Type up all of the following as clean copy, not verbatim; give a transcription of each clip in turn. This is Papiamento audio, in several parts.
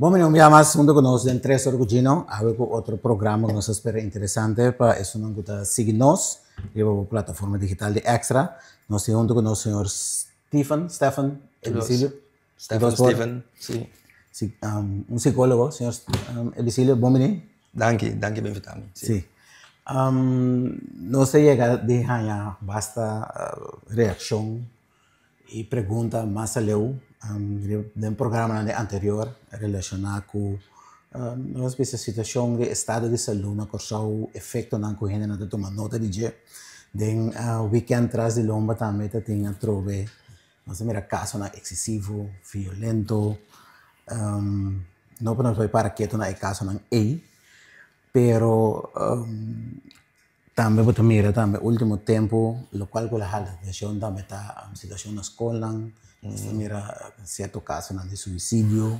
Bon bini un bia mas hunto ku nos den Tres Ora ku Gino, awe ku otro programa ku nos ta spera interesante pa esunnan ku ta sigui nos riba bo plataforma digital di Extra. Nos tin hunto ku nos señor Stephen, Stephen Ebicilio. Stephen, Stephen, si. Si, un psicólogo, señor Ebicilio, bon bini. Danki, danki pa invita mi. Si. Nos ta yega di haña basta reaccion y pregunta mas aleu den programanan di anterior relaciona cu nos bisa situacion di estado di salud na Corsou, efectonan cu hendenan ta tuma nota di dje. Den weekend tras di lomba tambe ta tin atrobe nos ta mira casonan excesivo, violento, no por nos bay para keto na e casonan ey, pero Tambe bo ta mira tambe ultimo tempu lokual ku la hala atenshon tambe ta situashon na skolnan, nos ta mira sierto kasonan di suisidio.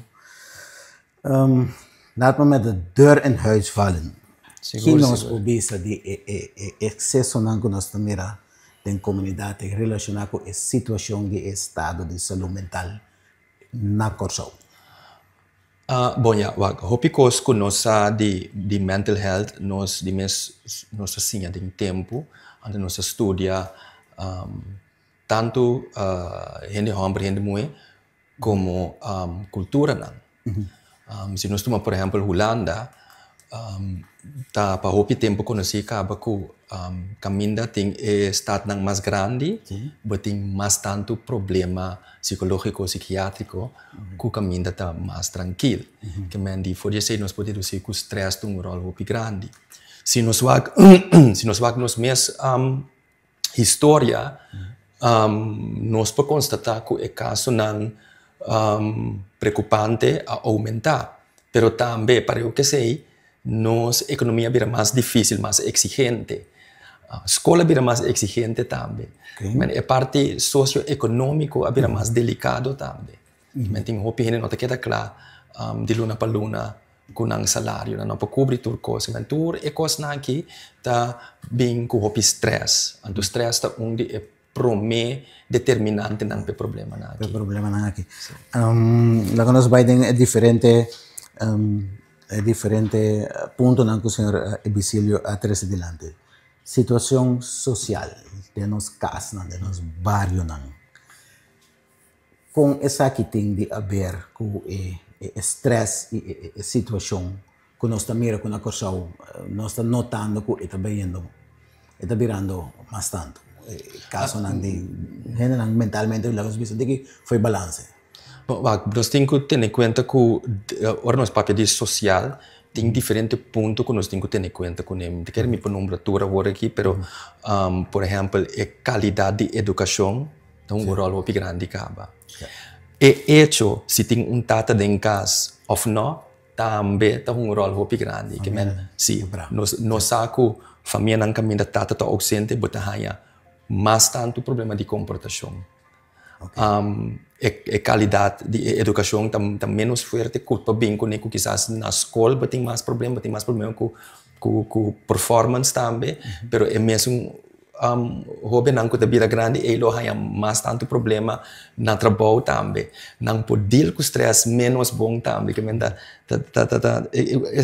Laat me met de deur in huis vallen. Ki nos por bisa di e eksesonan ku nos ta mira den komunidat relashoná ku e situashon di e estado di salú mental na Kòrsou? Bon ya, wak, hopi kos ku nos sa di di mental health nos di mes nos a siña den tempu, anto nos a studia tantu hende hòmber hende muhé komo kulturanan. Si nos tuma por ehèmpel Hulanda ta pa hopi tempu konosí kaba ku kaminda tin e statnan mas grandi bo tin mas tantu problema sikológiko, sikiátriko ku kaminda ta mas trankil. Ke men di for di esei nos por dedusí ku strès ta un ròl hopi grandi. Si nos wak si nos wak nos mes historia nos por konstatá ku e kasonan preokupante a oumentá, pero tambe pareu ku esei nos ekonomia a bira mas difísil, mas eksigente. Skol a bira mas eksigente tambe. E parti sosioekonómiko a bira mas delikado tambe. Tin hopi hende no ta keda kla di luna pa luna ku nan salario, nan no por kubri tur kos. Men tur e kosnan aki ta bin ku hopi strès. Anto strès ta un di e promé determinantenan pa e problemanan aki. Pa e problemanan aki. Laga nos bai den e diferente e diferente puntonan ku señor Ebicilio a trese dilanti. Situacion social den nos casnan, den nos barionan. Kon esaki tin di aber ku e stress i e situashon ku nos ta mira ku na Kòrsou nos ta notando ku e ta bayendo, e ta birando mas tantu? E kasonan di hendenan mentalmente laga nos bisa diki foi balanse. Bon, wak, nos tin ku tene kuenta ku ora nos papia di sosial tin diferente punto ku nos tin ku tene kuenta kuné. Mi ta kere mi por nombra tur awor aki, pero por ehèmpel e kalidat di edukashon. Ta un ròl hopi grandi kaba. E echo si tin un tata den kas òf nò tambe ta un ròl hopi grandi. Ke men si nos nos sa ku famianan kaminda tata ta ousente bo ta haña mas tantu problema di komportashon. E kalidat di e edukashon ta ta ménos fuerte ku pa bin kuné ku kisas na skol bo tin mas problema bo tin mas problema ku ku performance tambe pero e mesun Hóbennan ku ta bira grandi ei lo haña mas tantu problema na trabou tambe. Nan por deal ku strès ménos bon tambe. Ke men ta ta ta ta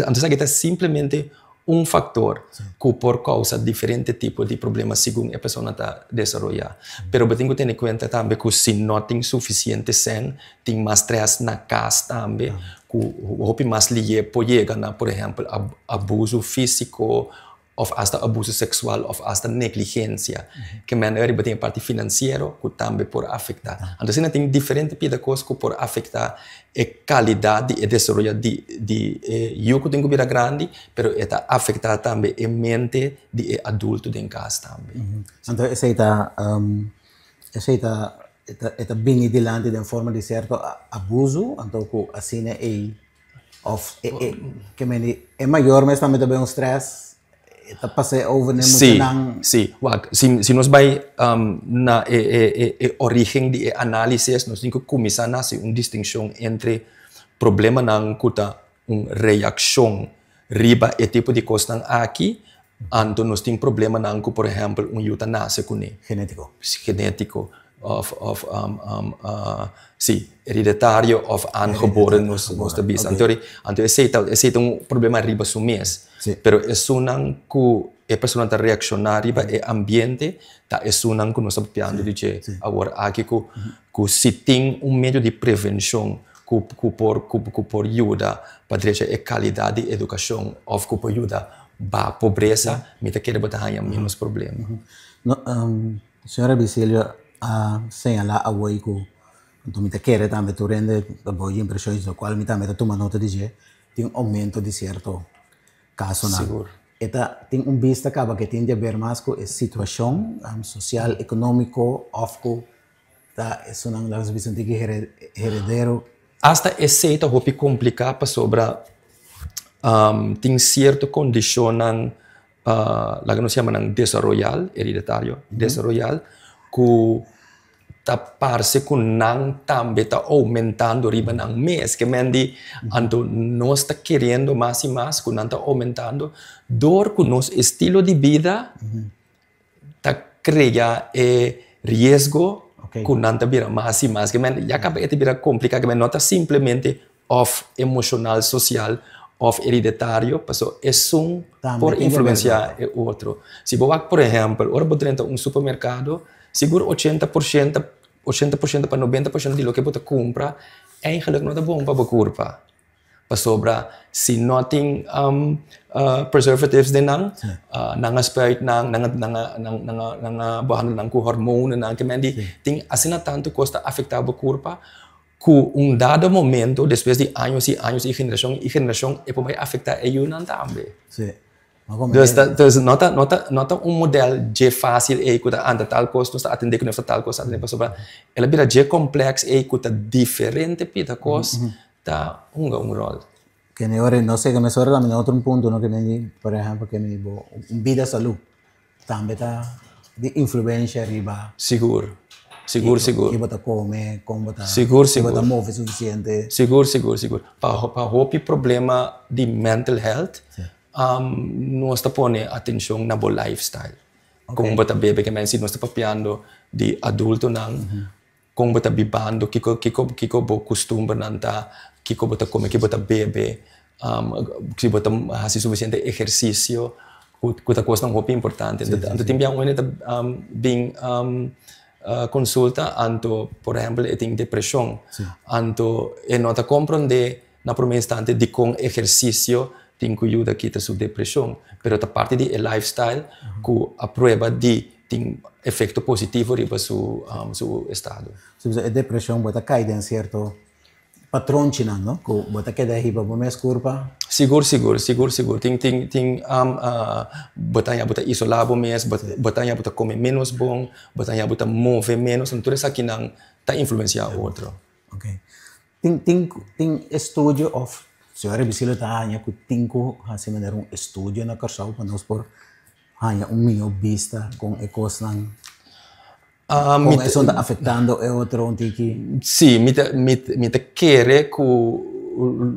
anto esaki ta simplemente un faktor ku por kousa diferente tipo di problema segun e persona ta desaroyá. Pero bo tin ku tene kuenta tambe ku si no tin sufisiente sèn tin mas strès na kas tambe ku hopi mas liye por yega na por ehèmpel abuso físiko òf asta abuso seksual òf asta negligensia. Ke manera riba tin e parti finansiero ku tambe por afektá. Anto asina tin diferente pida kos ku por afektá e kalidat di e desaroyo di di e yu ku tin ku bira grandi, pero e ta afektá tambe e mente di e adulto den kas tambe. Anto esei ta esei ta e ta bini dilanti den forma di sierto abuso anto ku asina ei Of e e ke mende e mayor mes tambe ta bay un stress e ta pasa e over na e muchanan. Si, si. Wak, si si nos bay na e e e e origen di e analisis nos tin ku kuminsá na hasi un distinshon entre problemanan ku ta un reakshon riba e tipo di kosnan aki, anto nos tin problemanan ku por ehèmpel un yu ta nase kuné. Genétiko. Genétiko. Of of um um uh si, hereditario of aangeboren nos nos ta bisa. Anto anto esei ta esei ta un problema riba su mes. Pero esunnan ku e persona ta reakshoná riba e ambiente ta esunnan ku nos ta papiando di dje awor aki ku ku si tin un medio di prevenshon ku ku por ku ku por yuda pa drecha e kalidat di edukashon of ku por yuda baha pobresa mi ta kere bo ta haña ménos problema. Señora Bicilio a señalá awor ku anto mi ta kere tambe tur hende ta bo impreshon i lokual mi tambe ta tuma nota di dje, tin un oumento di sierto kasonan. Sigur. E ta tin un bista kaba ke tin di aber mas ku e situashon sosial, ekonómiko òf ku ta esunnan laga nos bisa un tiki heredero. Asta esei ta hopi kompliká pasobra tin sierto kondishonnan laga nos yama nan desaroyal, hereditario, desaroyal, ku ta parse ku nan tambe ta oumentando riba nan mes. Ke men di, anto nos ta keriendo mas i mas ku nan ta oumentando dor ku nos estilo di bida ta krea e riesgo ku nan ta bira mas i mas. Ke men ya kaba e ta bira kompliká, ke men no ta simplemente òf emoshonal, sosial òf hereditario, pasobra esun por influensiá e otro. Si bo wak por ehèmpel, ora bo drenta un supermerkado, sigur 80%, 80% pa 90% di loke bo ta kumpra eigenlik no ta bon pa bo kurpa. Pasobra si no tin preservatives den nan, nan a spuit nan, nan a nan a nan a behandel nan ku hormonen, ke men di tin asina tantu kos ta afektá bo kurpa Ku un dado momento, despues di años i años i generashon i generashon, e por bai afektá e yunan tambe. Sí. Dus ta, dus no ta, no ta, no ta un modèl dje fásil ei ku ta anda tal kos nos ta atendé ku nos ta tal kos atendé pasobra el a bira dje komplèks ei ku ta diferente pida kos ta hunga un ròl. Kende ora no sé ke mesora tambe na otro un punto no ke mi por ehèmpel ke mi bo un bida salú. Tambe ta di influencia riba. Sigur, sigur, sigur. Ki bo ta come, con bo ta. Sigur, sigur. Si bo ta move suficiente. Sigur, sigur, sigur. Pa pa hopi problema di mental health, nos ta pone atencion na bo lifestyle. Con bo ta bebe, ke men si nos ta papiando di adultonan, Kon bo ta bibando, kiko kiko kiko bo kustumbernan ta, kiko bo ta kome, kiko bo ta bebe, si bo ta hasi sufisiente ehersisio, ku ku ta kosnan hopi importante. Anto tin bia un hende ta bin konsulta anto por ehèmpel e tin depreshon, anto e no ta komprondé na promé instante dikon ehersisio tin ku yuda kita su depreshon, pero ta parti di e lifestyle ku a prueba di tin efecto positivo riba su su estado. Si bisa e depresion bo ta cay den cierto patronchinan no cu bo ta keda hiba bo mes curpa. Sigur sigur sigur sigur tin tin tin bo ta haña bo ta isola bo mes bo ta haña bo ta come menos bon bo ta haña bo ta move menos tur esakinan ta influencia otro. Okay tin tin tin estudio of señor Ebicilio ta haña cu tin cu haci manera un estudio na Corsou pa nos por haña un mihó bista kon e kosnan, kon esun ta afektando e otro un tiki. Sí, mi ta mi ta kere ku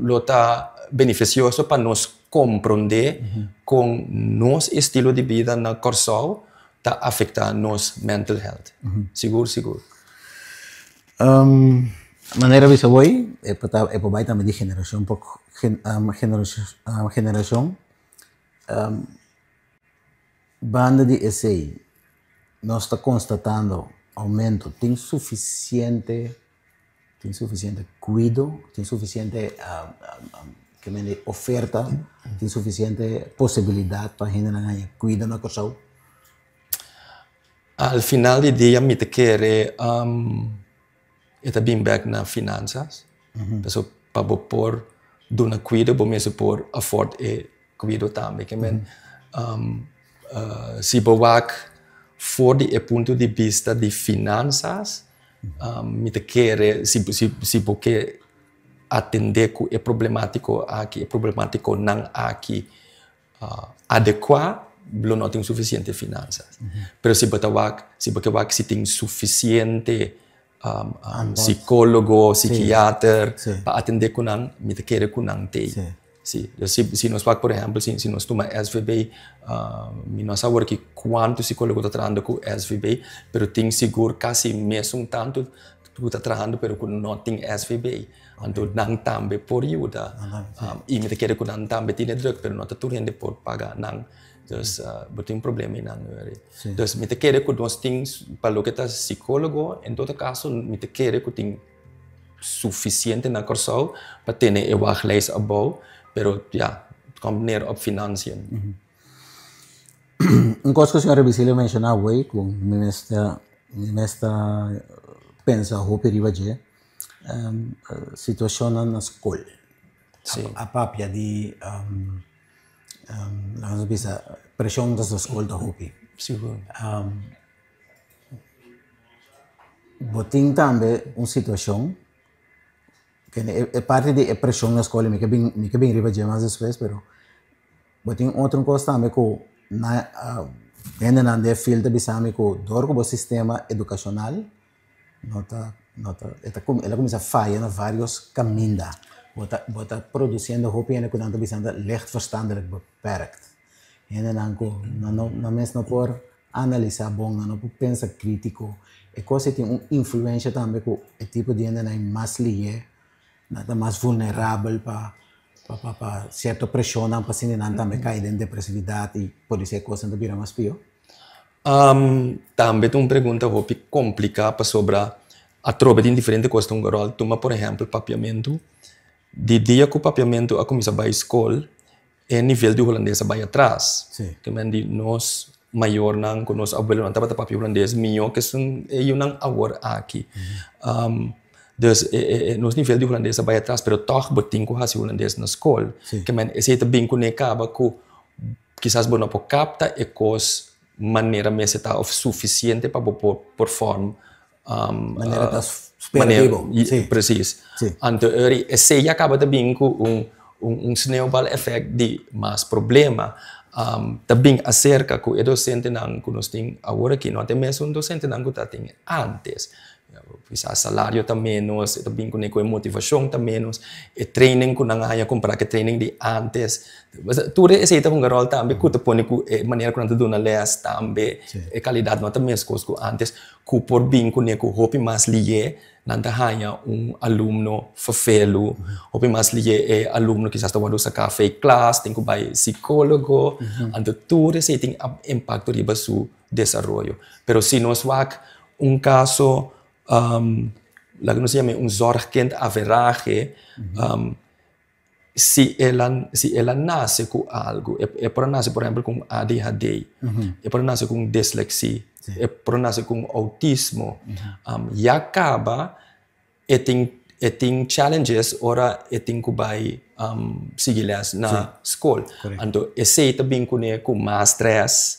lo ta benefisioso pa nos komprondé kon nos estilo di bida na Kòrsou ta afektá nos mental health. Sigur, sigur. Manera bisa awor e por ta e por bai tambe di generashon pa generashon. Banda di esei, nos ta konstatando oumento. Tin sufisiente, tin sufisiente kuido, tin sufisiente ke men di oferta, tin sufisiente posibilidat pa hendenan haña kuido na Kòrsou? Al final di dia mi ta kere E ta bin bek na finansas. Pasobra pa bo por duna kuido bo mester por afford e kuido tambe. Ke men si bo wak for di e punto di bista di finansas mi ta kere si si bo ke atende ku e problematiko aki e problematikonan aki Adekuá lo no tin sufisiente finansas. Pero si bo ta wak, si bo ke wak si tin sufisiente sikólogo, sikiater pa atendé ku nan, mi ta kere ku nan t'ei. Si, dus si, si nos wak por ehempel, si, si nos tuma SVB, mi no sa awor ki kuantu psicólogo ta trahando ku SVB, pero tin sigur kasi mesun tantu ku ta trahando pero ku no tin SVB. Anto nan tambe por yuda. I mi ta kere ku nan tambe tin e druk, pero no ta tur hende por paga nan. Dus bo tin un problema einan. Dus mi ta kere ku nos tin, pa loke ta psicólogo, en todo caso mi ta kere ku tin sufisiente na Kòrsou pa tene e wachtlijst abou, pero ya, het komt neer op financiën. Un kos ku señor Vicilio menshoná awor ku mi mester mi mester pensa hopi riba dje, situashonnan na skol. Sí. A papia di laga nos bisa preshon na skol ta hopi. Sigur. Bo tin tambe un situashon kende e parti di e preshon na skol mi ke bin mi ke bin riba dje mas despues pero bo tin otro kos tambe ku na hendenan den e field ta bisa mi ku dor ku bo sistema edukashonal no ta no ta e ta el a kuminsá faya na varios kaminda bo ta bo ta produsiendo hopi hende ku nan ta bisa nan ta licht verstandelijk beperkt hendenan ku nan no nan mes no por Analisá bon, nan no por pensa krítiko. E kos ei tin un influensha tambe ku e tipo di hendenan ei mas lihé, nan ta mas vulnerabel pa pa pa sierto preshonnan pa asina nan tambe kai den depresividat i podisé e kosnan ta bira mas pió. Tambe ta un pregunta hopi kompliká pasobra atrobe tin diferente kos ta hunga ròl. Tuma por ehèmpel papiamentu. Di dia ku papiamentu a kuminsá bai skol, E nivel di hulandes a bai atras. Te men di nos mayornan ku nos abuelonan tabata papia hulandes mihó ke esun e yunan awor aki. Dus e nos nivel di hulandes a bai atras pero tòg bo tin ku hasi hulandes na skol. Ke men esei ta bin kuné kaba ku kisas bo no por kapta e kos manera mester ta òf sufisiente pa bo por perform Manera ta spera di bo. Sí. Precies. Sí. Anto eri esei ya kaba ta bin ku un un sneeuwbal effect di mas problema. Ta bin aserka ku e dosentenan ku nos tin awor aki no ta e mesun dosentenan ku ta tin antes. Kisas salario ta menos, e ta bin kuné ku e motivashon ta menos, e training ku nan a haña kompará ku e training di antes. Tur esei ta hunga ròl tambe ku ta pone ku e manera ku nan ta duna lès tambe e kalidat no ta meskos ku antes. Ku por bin kuné ku hopi mas lié nan ta haña un alumno ferfelu, hopi mas lié e alumno kisas ta wòrdu saká fei klas, tin ku bai sikólogo, anto tur esei tin impakto riba su desaroyo. Pero si nos wak un kaso, laga nos yam'é un zorgkind averahe, Si el a si el a nase ku algu, e por a nase por ehempel ku un ADHD, e por a nase ku un disleksia, e por a nase ku un outismo, ya kaba e tin e tin challenges ora e tin ku bai sigui les na skol. Anto esei ta bin kuné ku mas stress,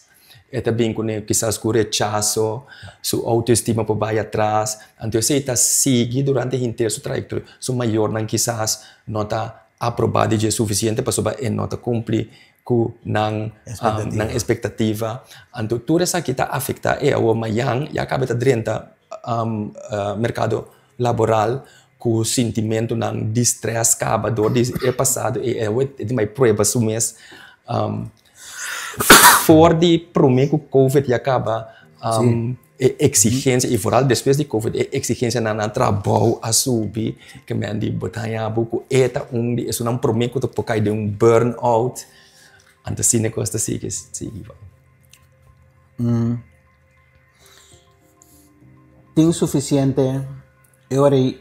E ta bin kuné kisas ku rechaso, su outoestima por bai atras. Anto esei ta sigui durante henter su trayektoria. Su mayornan kisas no ta aprobá di dje sufisiente pasobra e no ta kumpli ku nan nan espektativa. Anto tur esaki ta afektá e. Awor mayan ya kaba e ta drenta merkado laboral ku sintimentunan di strès kaba dor di e pasado ei. Awor e tin bai prueba su mes. For di prome ku covid ya kaba e eksigensia i foral despues di covid e eksigensianan na trabou a subi ke men di bo ta haña bo ku e ta un di esunnan prome ku ta por kai den un burn out anto asina e kos ta sigui sigui bai. Tin sufisiente e ora ei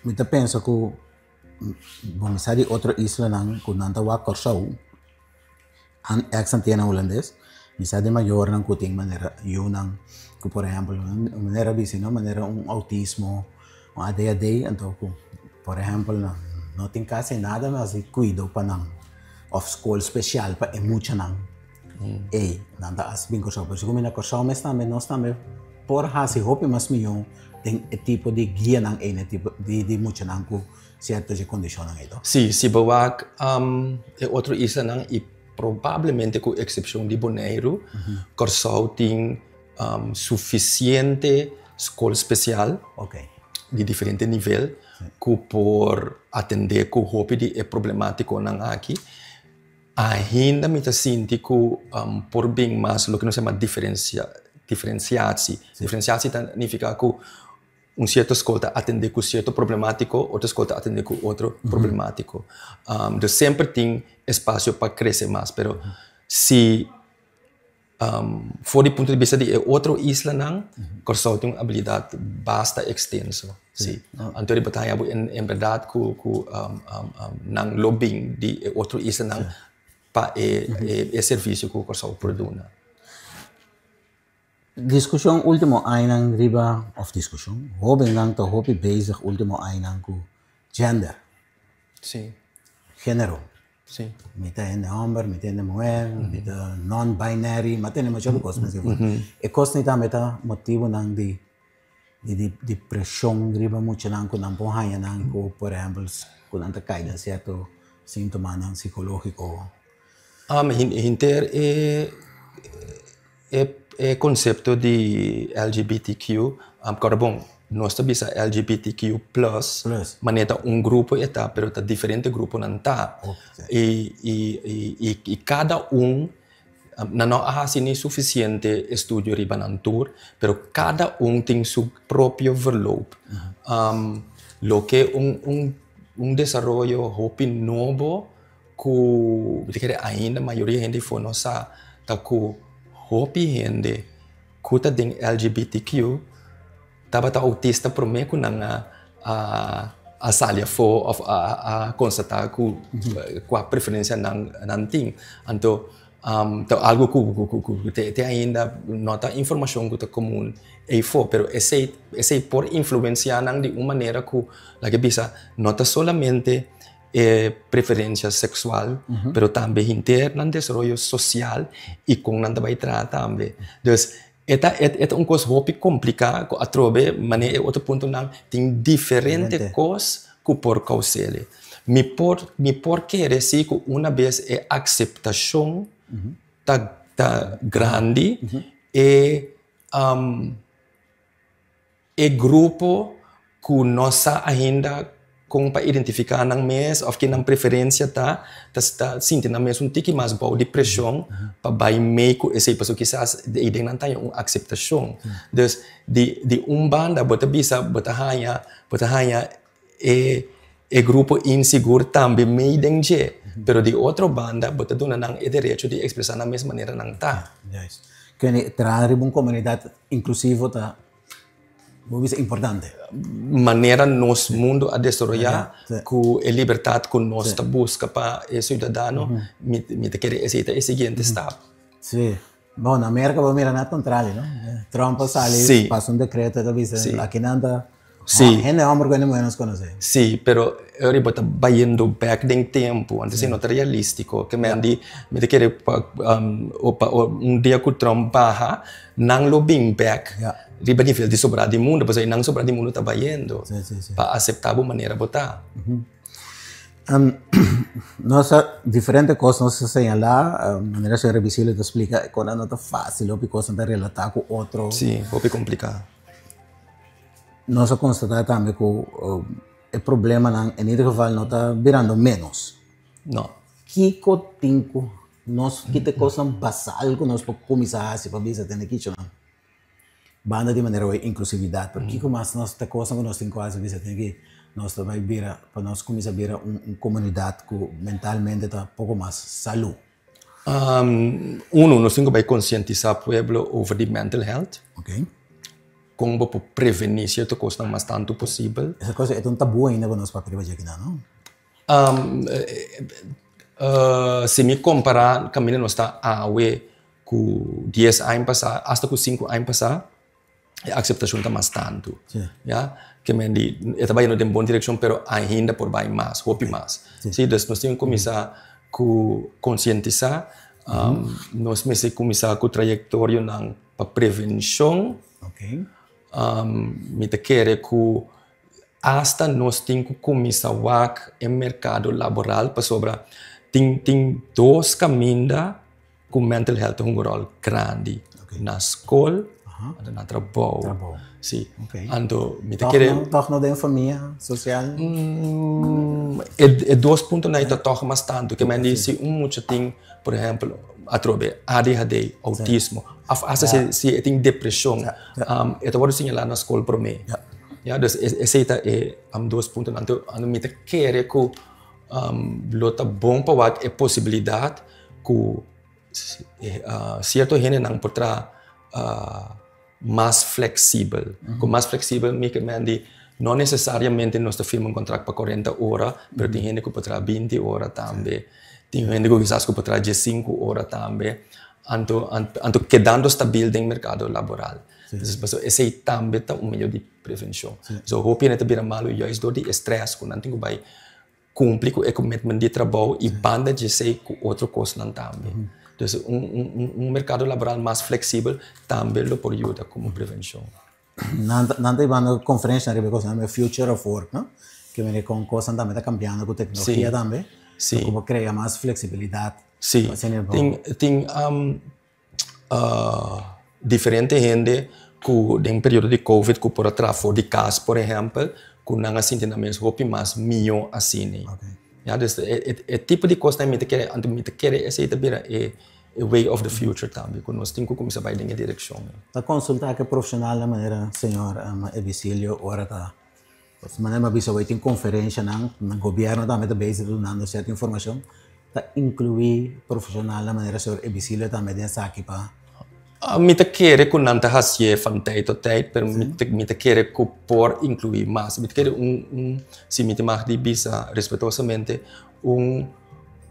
mi ta pensa ku bo mi sa di otro islanan ku nan ta wak Kòrsou. Ex Antianan Hulandes, mi sa di mayornan ku tin manera yunan ku por ehèmpel manera a bisa no manera un outismo, un ADHD anto ku por ehèmpel nan no tin kasi nada mas di kuido pa nan òf skol spesial pa e muchanan ei nan ta hasi bin Kòrsou. Por eso ku mi na Kòrsou mes tambe nos tambe por hasi hopi mas mihó den e tipo di guianan ei na e tipo di muchanan ku Cierto dje condicionnan ei to? Sí, si bo wak e otro islanan i probablemente ku eksepshon di Boneiru, Kòrsou tin sufisiente skol spesial di diferente nivel. ku por atendé ku hopi di e problemátikonan aki. Ainda mi ta sinti ku por bin mas loke nos yama diferensia, diferensiatie. Diferensiatie ta nifiká ku un sierto skol ta atendé ku sierto problemátiko, otro skol ta atendé ku otro problemátiko. Dus semper tin espasio pa krese mas, pero si for di punto di bista di e otro islanan, Kòrsou tin un abilidat basta ekstenso. Sí. Anto riba ta haña bo en bèrdat ku ku nan lo bin di e otro islanan pa e e servisio ku Kòrsou por duna. Diskushon último añanan riba, òf diskushon, hóbennan ta hopi bezig último añanan ku gender. Sí. Género. Sí. Mi ta hende hòmber, mi ta hende muhé, mi ta non-binary, mi a tende mucha kos mes. E kosnan tambe ta motibunan di di preshon riba muchanan ku nan por haña nan ku por ehèmpel ku nan ta kai den sierto síntomanan sikológiko. Henter e E konsepto di LGBTQ, kòrda bon, nos ta bisa LGBTQ plus, manera ta un grupo e ta, pero ta diferente gruponan ta. I kada un, nan no a hasi ni sufisiente estudio riba nan tur, pero kada un tin su propio verloop. Loke un desaroyo hopi nobo Ku mi ta kere ainda mayoria hende afó no sa ta ku hopi hende ku ta den LGBTQ tabata outista promé ku nan a sali afó òf a konstatá ku kua preferensia nan tin. Anto ta algu ku te ainda no ta informashon ku ta komun eifó, pero esei esei por influensiá nan di un manera ku laga bisa no ta solamente e preferencia sexual, pero tambe henter nan desaroyo social y con nan ta bay traha tambe. Dus e ta e ta un cos hopi complica cu atrobe manera e otro puntonan tin diferente cos cu por causele. Mi por mi por kere si cu una bes e aceptacion ta ta grandi e E grupo ku no sa ainda kon pa identifiká nan mes òf ke nan preferensia ta, ta ta sinti nan mes un tiki mas bou di preshon pa bai mei ku esei, pasobra kisas ei den nan ta haña un akseptashon. Dus di di un banda bo ta bisa bo ta haña bo ta haña e e grupo insigur tambe mei den dje, pero di otro banda bo ta duna nan e derecho di ekspresá nan mes manera nan ta. Juist. Kende traha riba un komunidat inklusivo ta bo bisa importante. Manera nos mundo a desaroyá ku e libertat ku nos ta buska pa e siudadano, mi ta kere esei ta e siguiente stap. Sí. Bon, na Merka bo mira net kontrali, no? Trump a sali, pasa un dekreto e ta bisa aki nan ta hende hòmber ku hende muhé nos konosé. Sí, pero e ora bo ta bayendo bèk den tempu, anto esei no ta realístiko. Ke men di, mi ta kere pa un dia ku Trump baha, nan lo bin bèk riba nivel di sobrá di mundu, pasobra nan sobrá di mundu ta bayendo pa aseptá bo manera bo ta. Nos a diferente kos nos a señalá, manera señor Rebicilio ta splika, kon nan no ta fásil, hopi kosnan ta relatá ku otro. Sí, hopi kompliká. Nos a konstatá tambe ku e problemanan en ieder geval no ta birando ménos. No. Kiko tin ku nos kita e kosnan basal ku nos por kuminsá hasi pa bisa tende kichonan? Banda di manera oi inklusividat, pero kiko mas nos ta kosnan ku nos tin ku hasi bisa tende ki nos ta bai bira pa nos kuminsá bira un komunidat ku mentalmente ta poko mas salú? Uno, nos tin ku bai konsientisá pueblo over di mental health. Okay. Kon bo por prevení sierto kosnan mas tantu posibel. Esa kos e ta un tabú ainda ku nos papia riba dje kinan, no? Si mi kompará kaminda nos ta awe ku dies aña pasá, asta ku sinku aña pasá, e akseptashon ta mas tantu. Ya, ke men di e ta bayendo den bon direkshon pero ainda por bai mas, hopi mas. Si, dus nos tin ku kuminsá ku konsientisá, nos mester kuminsá ku trayektorionan pa prevenshon. Mi ta kere ku asta nos tin ku kuminsá wak e merkado laboral pasobra tin tin dos kaminda ku mental health ta hunga un ròl grandi, na skol. Anto nan trabou. Trabou. Si. Ok. Anto mi ta Toch kere no, toch no den famia social? Mm, e, e dos puntonan ei ta toch mas tantu. Ke men di si un mucha tin, por ehempel, atrobe ADHD, autismo, of hasta si, si e tin depresion, e ta wòrdu señalá na skol promé. Ya, dus esei ta e dos puntonan. Anto, anto mi ta kere ku lo ta bon pa wak e posibilidat ku Cierto hendenan por traha mas flexibel. Cu mas flexibel mi ke men di no necesariamente nos ta firma un contract pa cuarenta ora, pero tin hende cu por traha binti ora tambe. Tin hende cu kisas cu por traha diescinco ora tambe. Anto anto kedando stabil den mercado laboral. Entonces pasobra esey tambe ta un medio di prevencion. So hopi hende ta bira malo juist door di e stress cu nan tin cu bay Cumpli cu e commitment di trabou y banda dje esey cu otro cosnan tambe. Dus un un mercado laboral mas flexibel tambe lo por yuda como prevencion. Nan ta hibando conferencianan riba e cosnan riba e future of work no? Ke mira con cosnan tambe ta cambiando cu tecnologia tambe. Si. Cu por crea mas flexibilidad. Si. Tin tin Diferente hende ku den periodo di covid ku por a traha for di kas por ehèmpel ku nan a sinti nan mes hopi mas mihó asina. Ya dus e tipo di kosnan mi ta kere anto mi ta kere esei ta bira e way of the future tambe ku nos tin ku kuminsá bai den e direkshon. Ta konsultá ku e profeshonalnan manera señor Ebicilio ora ta Manera mi a bisa awor tin conferencianan, gobierno tambe ta bezig dunando cierto informacion, ta inclui profesionalnan manera señor Ebicilio tambe den esaki pa. Mi ta kere cu nan ta hacié van tijd tot tijd, pero mi ta kere cu por inclui mas. Mi ta kere un, un, si mi ta mag di bisa respetuosamente, un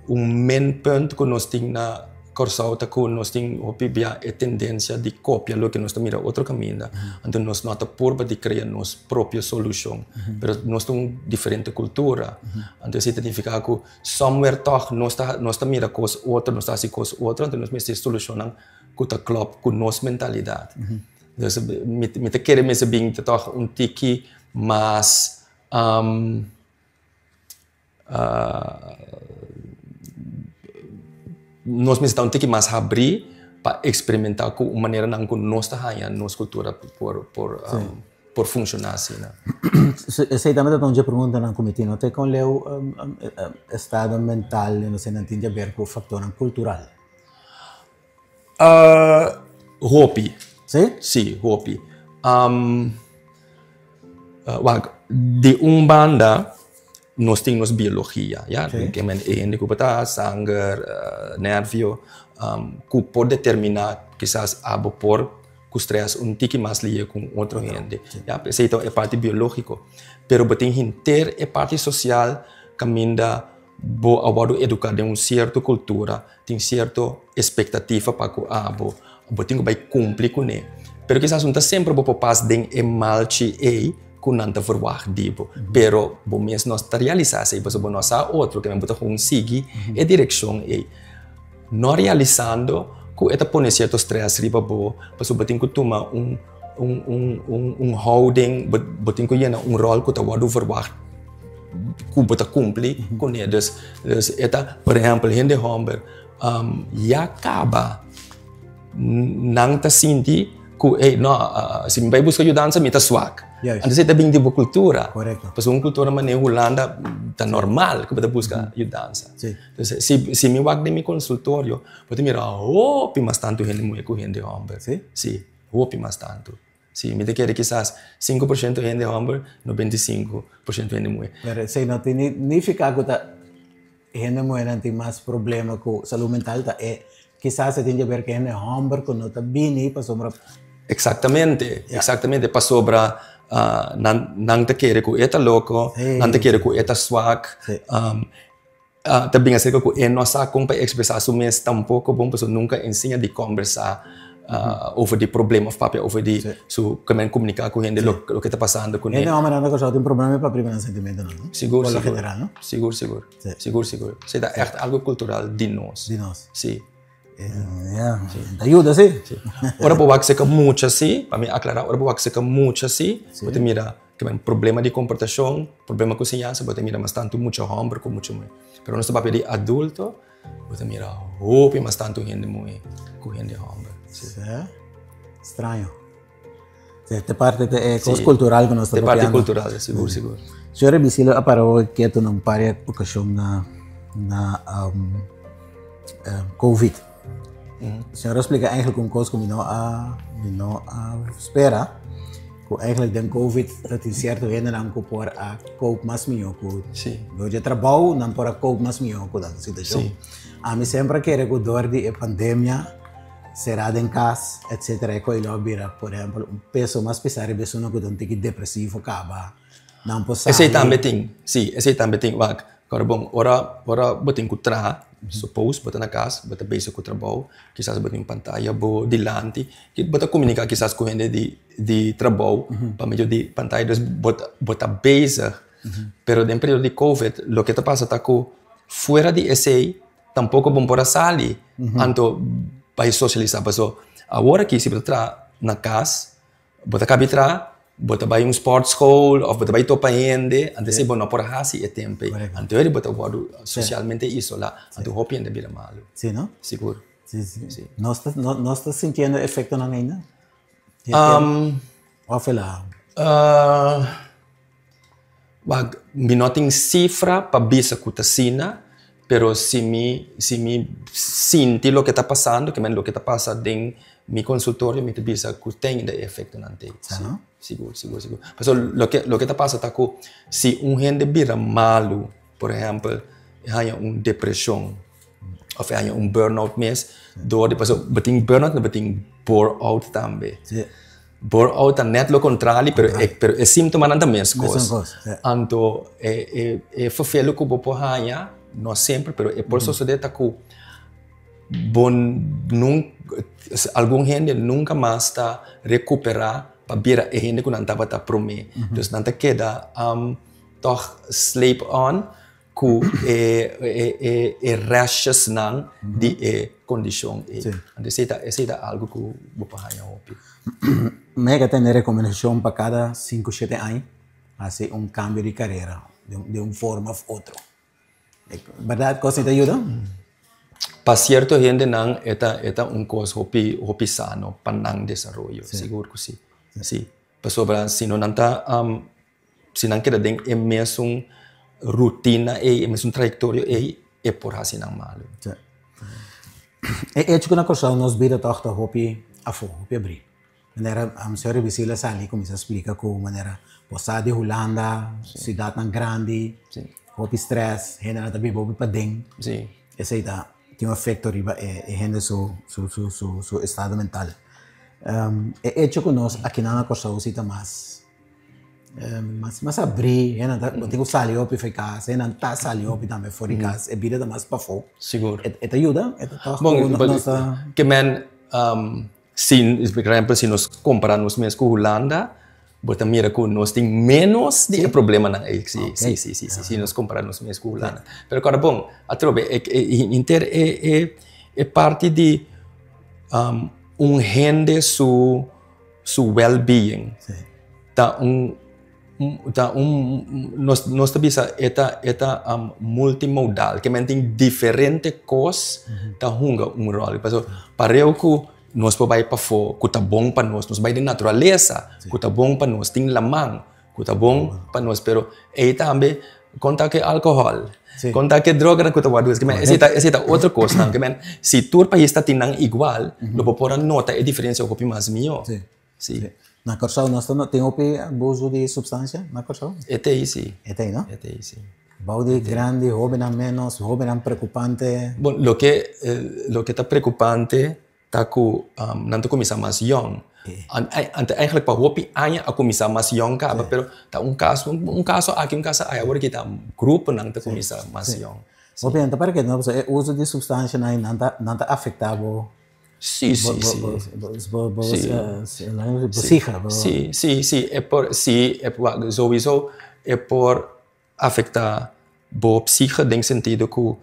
Un minpunt ku nos tin na Kòrsou ta ku nos tin hopi bia e tendensia di kopia loke nos ta mira otro kaminda. Anto nos no ta purba di krea nos propio solushon. Pero nos ta un diferente kultura. Anto esei ta nifiká ku somewhere tòg nos ta nos ta mira kos otro, nos ta hasi kos otro, anto nos mester solushonnan ku ta klòp ku nos mentalidat. Dus mi ta kere mester bin ta tòg un tiki mas. Nos mester ta un tiki mas habrí pa eksperimentá ku un maneranan ku nos ta haña nos kultura por por por funshoná asina. Esei tambe ta un dje preguntanan ku mi tin. No ta kon leu estado mental i eseinan tin di aber ku faktornan kultural? Hopi. Sí? Sí, hopi. Wak, di un banda nos tin nos biologia, ya, Sí. ke men e hende ku bo ta, sanger, nervio, ku por determiná kisas abo por ku strès un tiki mas lihe ku un otro hende, ya. Esei ta e parti biológiko. Pero bo tin henter e parti sosial kaminda bo a wòrdu eduká den un sierto kultura, tin sierto espektativa pa ku abo, bo tin ku bai kumpli kuné. Pero kisas no ta semper bo por pas den e malchi ei ku nan ta verwagt di bo. Pero bo mes no ta realisá esei pasobra bo no sa otro, ke men bo ta gewoon sigui e direkshon ei. No realisando ku e ta pone sierto strès riba bo pasobra bo tin ku tuma un un un un un houding, bo bo tin ku yena un ròl ku ta wòrdu verwagt ku bo ta kumpli kuné. Dus dus e ta, por ehèmpel, hende hòmber ya kaba nan ta sinti ku ey no si mi bai buska yudansa mi ta swak. Anto esei ta bin di bo kultura. Pasobra un kultura manera Hulanda ta normal ku bo ta buska yudansa. Entonces si si mi wak den mi konsultorio bo ta mira hopi mas tantu hende muhé ku hende hòmber. Si. Hopi mas tantu. Si, mi ta kere kisas 5% hende hòmber, 95% hende muhé. Pero esei no tin nifiká ku ta hende muhénan tin mas problema ku salú mental, ta e kisas e tin di aber ku hende hòmber ku no ta bini pasobra. Eksaktamente, eksaktamente, pasobra nan nan ta kere ku e ta loko, nan ta kere ku e ta swak. Ta bin acerca cu e no sa con pa expresa su mes tampoco bon pasobra nunca enseña di combersa over di problema of papia over di su kimen comunica cu hende loke ta pasando cune. Hende homber nan ta cosao tin problema pa prima nan sentimentonan no? Sigur Por lo sigur. general no? Sigur sigur. Sigur sigur. Esey ta echt algo cultural di nos. Di nos. Si. Ya, ta yuda si. Ora bo wak seca mucha si, pa mi aclara, ora bo wak seca mucha si, bo ta mira Kimen problema di komportashon, problema ku siñansa, bo ta mira mas tantu mucha hòmber ku mucha muhé. Pero nos ta papia di adulto, bo ta mira hopi mas tantu hende muhé ku hende hòmber. Sí. Straño. Sí, ta parti di e kos kultural ku nos ta E parti papiando. kultural, sigur, sigur. Señor Ebicilio a para hoy ketu na un par di okashon na na um, um, COVID. Señor a splika eigenlijk un kos ku mi no a mi no a spera. Ku eigenlijk den COVID ta tin sierto hendenan ku por a cope mas mihó ku dor di e trabou nan por a cope mas mihó ku nan situashon. Ami semper a kere ku dor di e pandemia será den kas etcetera e kos lo a bira por ehempel un peso mas pisá riba esun ku ta un tiki depresivo kaba nan por Esei sali. Tambe tin, si, esei tambe tin. Wak, kòrda bon, ora ora bo tin ku traha, suppose bo ta na kas, bo ta bezig ku trabou, kisas bo tin un pantaya bo dilanti, bo ta komuniká kisas ku hende di di trabou pa medio di pantaya, dus bo ta bo ta bezig. Pero den periodo di covid loke ta pasa ta ku fuera di esei tampoko bo por a sali anto bai sosialisá paso awor aki si bo ta traha na kas bo ta kabi traha bo ta bai un sportschool òf bo ta bai topa hende anto esei bo no por hasi e tempu ei anto bo ta wòrdu sosialmente isolá anto hopi hende a bira malu. Sí no? Sigur. Sí sí. Nos ta nos ta sintiendo efektonan ainda? Òf el a. Wak, mi no tin sifra pa bisa ku ta asina, pero si mi si mi sinti loke ta pasando, ke men loke ta pasa den mi konsultorio, mi ta bisa ku tin e efektonan te. Sa no? Sigur, sigur, sigur. Pasobra loke loke ta pasa ta ku si un hende bira malu, por ehèmpel, e haña un depreshon òf e haña un burnout mes, dor di pasobra bo tin burnout bo tin bore-out tambe. Bore-out ta net lo kontrali, pero e pero e síntomanan ta meskos. Meskos, ja. Anto e e e ferfelu ku bo por haña, no semper, pero e por sosodé ta ku bo nun algun hende nunka mas ta rekuperá pa bira e hende ku nan tabata promé. Dus nan ta keda tòg sleep on ku e e e e restjesnan di e kondishon ei. Anto esei ta esei ta algu ku bo por haña hopi. Mi a tene rekomendashon pa kada sinku shete aña hasi un kambio di karera di un forma òf otro. Bèrdat kos ei ta yuda? Pa sierto hendenan e ta e ta un kos hopi hopi sano pa nan desaroyo, sigur ku si. Si, pasobra si no nan ta Si nan keda den e mesun rutina ei, e mesun trayektorio ei, e por hasi nan malu. Sí. E echo ku na Kòrsou nos bida tòg ta hopi afó, hopi abrí. Manera señor Rebecil a sali kuminsá splika ku manera bo sa di Hulanda, siudatnan grandi, hopi strès, hendenan ta biba hopi paden. Esei ta tin un efekto riba e hende su su su su estado mental. E echo ku nos akinan na Kòrsou si ta mas Mas mas abrí, hende ta bo tin ku sali hopi for di kas, hende ta sali hopi tambe for di kas, e bida ta mas pafó. Sigur. E ta yuda? E ta tòg Bon, ku nos ta. Ke men si por ehèmpel si nos kompará nos mes ku Hulanda, bo ta mira ku nos tin ménos di e problemanan ei. Si, si, si, si, si nos kompará nos mes ku Hulanda. Pero kòrda bon, atrobe e henter e e parti di un hende su su well-being. Ta un ta un nos nos ta bisa e ta e ta multimodal ke men tin diferente kos ta hunga un ròl. Pasobra pareu ku nos por bai pafó ku ta bon pa nos, nos bai den naturalesa ku ta bon pa nos, tin laman ku ta bon pa nos, pero ei tambe kon ta ku e alkohòl, kon ta ku e droganan ku ta wòrdu usa. Esei ta esei ta otro kosnan ke men si tur pais ta tin nan igual lo bo por a nota e diferensia hopi mas mihó. Sí. Na Kòrsou nos ta tin hopi abuso di supstansia na Kòrsou? E ta ei sí. E ta ei no? E ta ei sí. Bou di grandi hóbennan ménos, hóbennan preokupante. Bon, loke loke ta preokupante ta ku nan ta kuminsá mas yòn. Anto eigenlijk pa hopi aña a kuminsá mas yòn kaba, pero ta un kaso un kaso aki un kaso aya, awor aki ta gruponan ta kuminsá mas yòn. Hopi nan ta para ke no, pasobra e uso di supstansianan nan ta nan ta afektá bo Sí, sí, sí. Bo bo bo siga. Sí, sí, sí, e por sí e por souwiso e por afecta bo psiche den sentido cu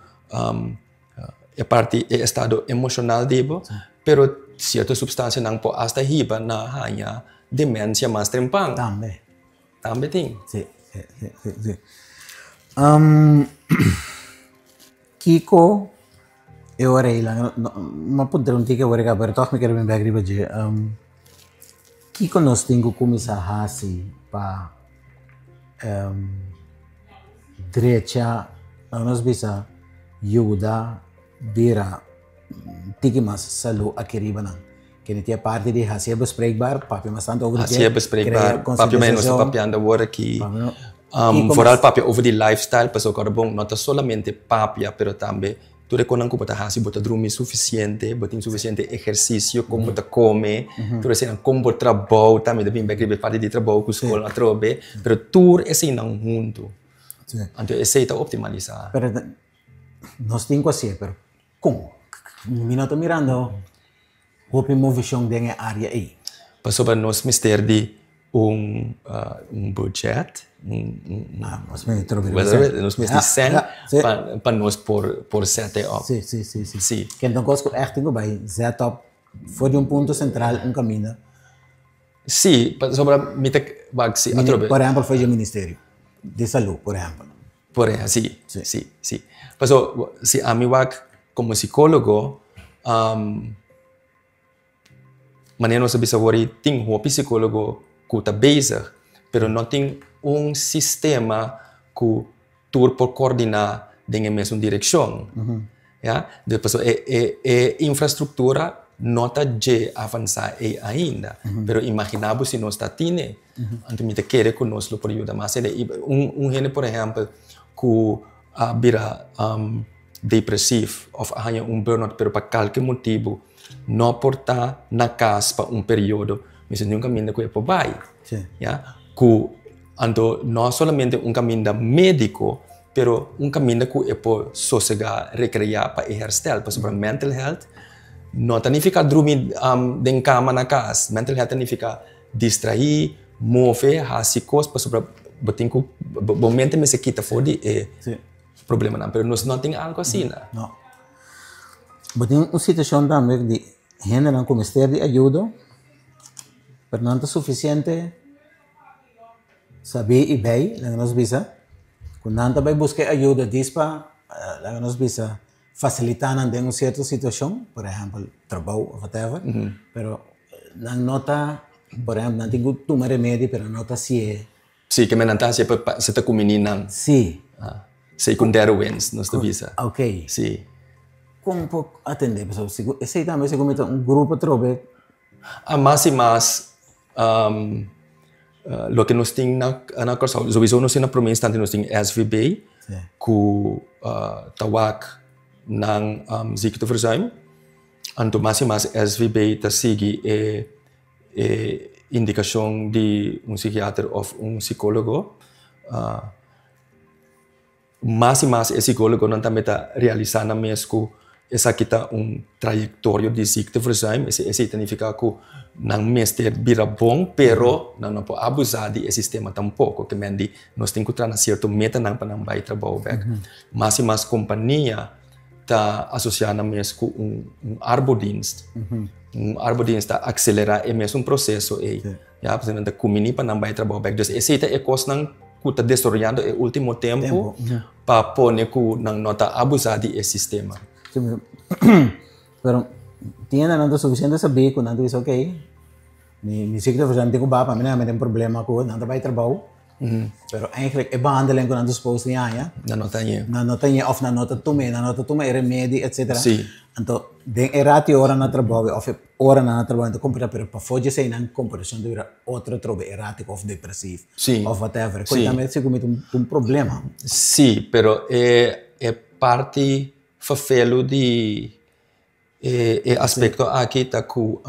e parti e estado emocional di bo, pero cierto substancianan por hasta hiba na haña demencia mas trempan. Tambe. Tambe tin. Sí, sí, sí, sí, sí. Kiko e ora ei lan, no, mi a puntra un tiki awor pero tog mi kere bin bek riba dje. Kiko nos tin ku kuminsá hasi pa drecha, laga nos bisa yuda bira tiki mas salú aki riba nan? Kende tin e parti di hasié bespreekbaar, papia mas tantu over di Hasié bespreekbaar, papia mas nos ta papiando awor aki. Vooral papia over di lifestyle, pasobra ora bon no ta solamente papia, pero tambe Tur e konan ku bo ta hasi, bo ta drumi sufisiente, bo tin sufisiente ehersisio, kon bo ta kome, tur eseinan, kon bo trabou tambe ta bin bek riba e parti di trabou ku skol atrobe, pero tur eseinan huntu. Anto esei ta optimalisá. Pero nos tin ku hasié, pero kon? Mi no ta mirando Hopi movishon den e área ei. Pasobra nos mester di un budget, nos mester di sèn pa nos por set e op. Sí, sí, sí, sí. Sí. Kende un kos ku ègt tin ku bai zet op for di un punto sentral un kaminda. Sí, pasobra mi ta wak si atrobe. Por ehèmpel for di e ministerio di salú, por ehèmpel. Por ehempel, sí, sí, sí, sí. Paso, si ami wak como psicólogo, um, manera nos a bisa awor, tin hopi psicólogo cu ta bezig, pero no tin un sistema cu tur por coordina den e mesun direccion. Ya, dus paso e, e, e infrastructura no ta dje avansa ei ainda, pero imagina bo si nos ta tine. Anto mi ta kere ku nos lo por yuda mas hende. I un un hende por ehèmpel ku a bira depresief òf a haña un burnout pero pa kalke motibu no por ta na kas pa un periodo, mester tin un kaminda ku e por bai. Ya, ku anto no solamente un kaminda médiko pero un kaminda ku e por sosegá, rekreá pa e herstel pasobra mental health no ta nifiká drumi den kama na kas, mental health ta nifiká Distraí, move, hasi kos pasobra bo tin ku bo mente mester kita for di e problemanan, pero nos no tin algo asina. No. Bo tin un situashon tambe di hendenan ku mester di ayudo, pero nan ta sufisiente sabí i bei, laga nos bisa, ku nan ta bai buska e ayudo dis pa, laga nos bisa, Facilita nan den un cierto situacion, por ehempel trabou of whatever, pero nan no ta, por ehempel nan tin cu tuma remedi pero no ta hacié. Sí, keme nan ta hacié pa se ta cumini nan. Sí. Secundaire wens nos ta bisa. Ok. Sí. Con por atende? Pasobra sigur esey tambe sigur mi ta un grupo atrobe. A mas y mas loke nos tin na na Kòrsou, souiso nos tin na prome instante nos tin SVB ku ta wak nan ziekteverzuim. Anto mas i mas SVB ta sigui e e indikashon di un psikiater òf un sikólogo. Mas i mas e psicólogonan tambe ta realisá nan mes ku esaki ta un trayektorio di ziekteverzuim. Esei ta nifiká ku nan mester bira bon, pero nan no por abusá di e sistema tampoko. Ke men di nos tin ku traha na sierto metanan pa nan bai trabou bèk. Mas i mas kompania ta asosiá nan mes ku un arbodienst. Un arbodienst ta akselerá e mesun proseso ei. Ya, pasobra nan ta kuminí pa nan bai trabou bèk. Dus esei ta e kosnan ku ta desaroyando e último tempu pa pone ku nan no ta abusá di e sistema. Pero tin hende nan ta sufisiente sabí ku nan ta bisa okey, mi ziekte verzorging tin ku baha pa mi nan tin problema ku nan ta bai trabou. Pero eigenlijk e behandeling ku nan ta supos di haña, Nan no ta hañ'é. Nan no ta hañ'é òf nan no ta tum'é, nan no ta tuma e remedi etsetera. Sí. Anto den e rati ora nan trabou òf e ora nan a trabou nan ta komportá pero pafó dje esei nan komportashon ta bira otro atrobe erátiko òf depresief Sí. òf whatever. Sí. Tambe segun mi ta un problema. Sí, pero e e parti ferfelu di e e aspekto aki ta ku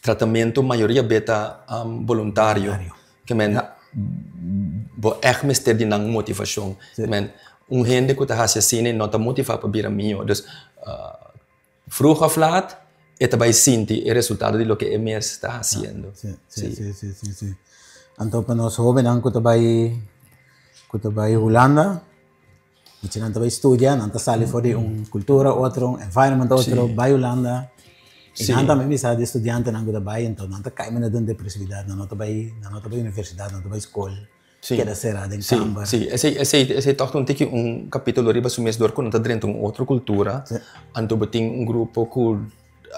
Tratamentu mayoria be ta boluntario. Ke men bo ègt mester di nan motivashon. Men un hende ku ta hasi asina no ta motivá pa bira mihó. Dus vroeg òf laat e ta bai sinti e resultado di loke e mes ta hasiendo. Sí, sí, sí, sí, sí, sí. Anto pa nos hóbennan ku ta bai ku ta bai Hulanda. Muchanan ta bai studia, nan ta sali for di un cultura otro, un environment otro, bai Hulanda. Y nan tambe misa di studiantenan cu ta bai, enton nan ta cay mene den depresividad, nan no ta bai, nan no ta bai universidad, nan no ta bai scol, keda cera den camber. Sí, esey, esey, esey toch ta un tiki un capitulo riba su mes dor cu nan ta drenta un otro cultura, anto bo tin un grupo cu.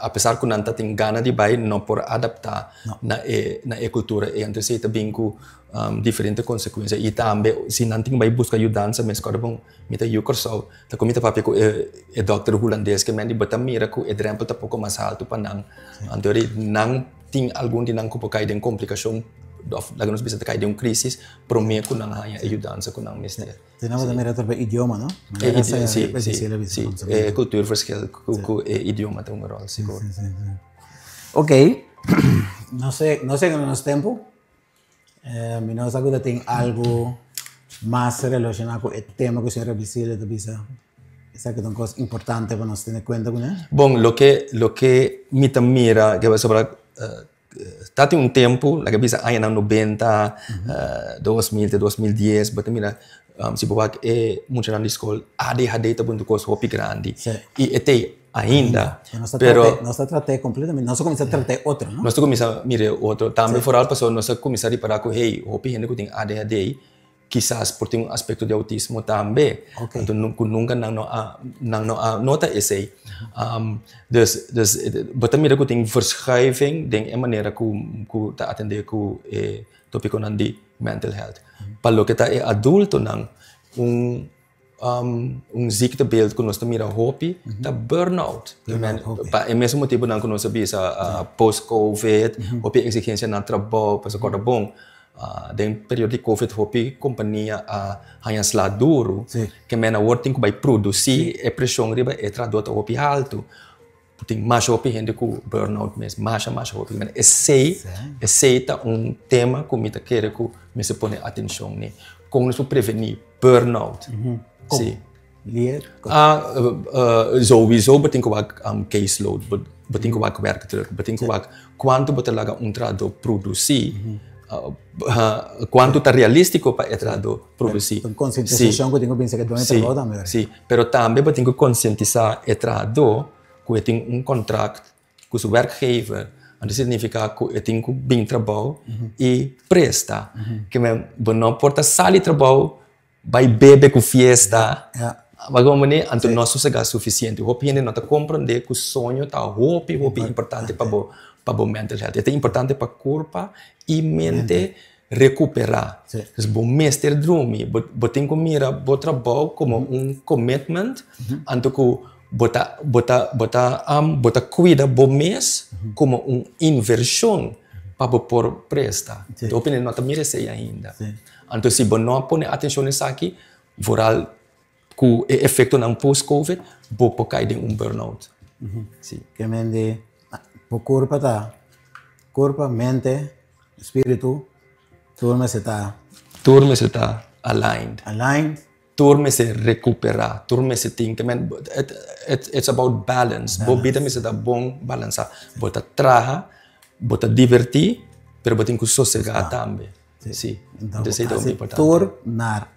Apesar ku nan ta tin gana di bai, no por adaptá na e na e kultura ei. Anto esei ta bin ku diferente konsekuensia. I tambe si nan tin bai buska yudansa mes kòrda bon mi ta yu Kòrsou ta ku mi ta papia ku e e dòkter hulandes ke men di bo ta mira ku e drèmpel ta poko mas haltu pa nan. Anto ri nan tin algun di nan ku por kai den komplikashon òf laga nos bisa ta kai den un krisis promé ku nan haña e yudansa ku nan mester. Te nan bo ta mira tur idioma, no? E si, si, si. E cultuurverschil ku e idioma ta un rol, sigur. Si, si, si. Ok, nos nos a yega na nos tempu. Mi no sa ku ta tin algu mas relashoná ku e tema ku señora Priscilla ta bisa. Esaki ta un kos importante pa nos tene kuenta kuné. Bon, loke loke mi ta mira pasobra Ta tin un tempu, laga bisa añanan nobenta, 2000 te 2010, bo ta mira si bo wak e muchanan di skol, ADHD ta buntu kos hopi grandi. I e t'ei ainda, pero. Nos ta trat'é kompletamente, nos a kuminsá trat'é otro, no? Nos ta kuminsá mir'é otro. Tambe foral pasobra nos a kuminsá ripará ku hey, hopi hende ku tin ADHD Kisas por tin un aspecto di autismo tambe. Anto cu nunca nan no a nan no a nota esey. Dus dus bo ta mira cu tin verschuiving den e manera cu cu ta atende cu e topiconan di mental health. Pa loke ta e adultonan un un ziektebeeld cu nos ta mira hopi ta burnout. Pa e mesun motibonan cu nos a bisa post covid, hopi exigencia na trabou, pasobra corda bon den periodo di covid hopi compania a haña sla duru, ke men awor tin cu bay produci e presion riba e trahador ta hopi halto. Tin masha hopi hende ku burnout mes, masha masha hopi. Men esei, esei ta un tema ku mi ta kere ku mester pone atenshon n'e. Kon nos por prevení burnout? Kon? Sí. Lier? Ah, souwiso bo tin ku wak caseload, bo tin ku wak werkdruk, bo tin ku wak kuantu bo ta laga un trahadó produsí, kuantu ta realístiko pa e trahadó produsí. Un konsientisashon ku tin ku binse ku e doño di trabou tambe. Sí, pero tambe bo tin ku konsientisá e trahadó ku e tin un kontrakt ku su werkgever, anto signifiká ku e tin ku bin trabou i presta. Ke men bo no por ta sali trabou bai bebe ku fiesta, bo komprendé? Anto no sosegá sufisiente. Hopi hende no ta komprendé ku soño ta hopi hopi importante pa bo pa bo mental health. E ta importante pa kurpa i mente Recuperá. Dus bo mester drumi. Bo bo tin cu mira bo trabou como un commitment, anto cu bo ta bo ta bo ta bo ta cuida bo mes como un inversion pa bo por presta. Hopi hende no ta mira esey ainda. Anto si bo no a pone atencion na esaki, vooral cu e efectonan post covid, bo por cay den un burnout. Si. Ke men di bo curpa ta curpa, mente. Spiritu, tur mester ta. Tur mester ta aligned. Aligned. Tur mester recupera, tur mester tin ke men, it's about balance. Bo bida mester ta bon balansa. Bo ta traha, bo ta diverti, pero bo tin ku sosega tambe. Si, esei ta hopi importante. Tur naar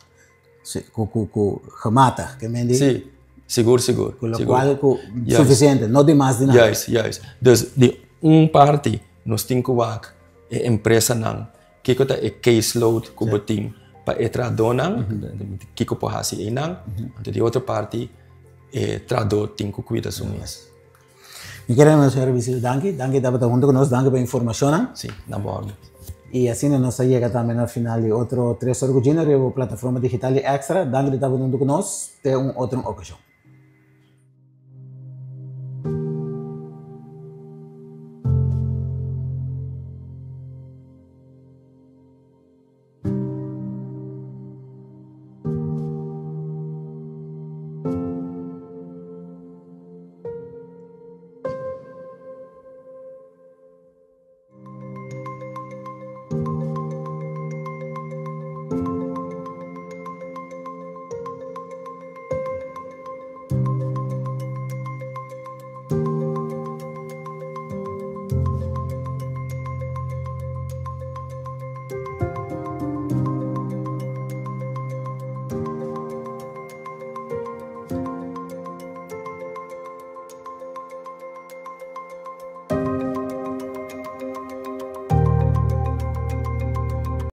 ku ku ku gematig, ke men di. Si, sigur sigur. Ku lokual ku sufisiente, no di mas di nada. Juist, juist. Dus di un parti Nos tin ku wak e empresanan kiko ta e caseload ku bo tin pa e trahadónan, kiko por hasi einan. Anto di otro parti e trahadó tin ku kuida su mes. Mi kere nos señor Vicilio danki, danki tabata hunto ku nos, danki pa e informashonnan. Si, na bo orde. I asina nos a yega tambe na final di otro Tres Ora ku Gino riba bo plataforma digital di Extra. Danki di tabata hunto ku nos, te un otro okashon.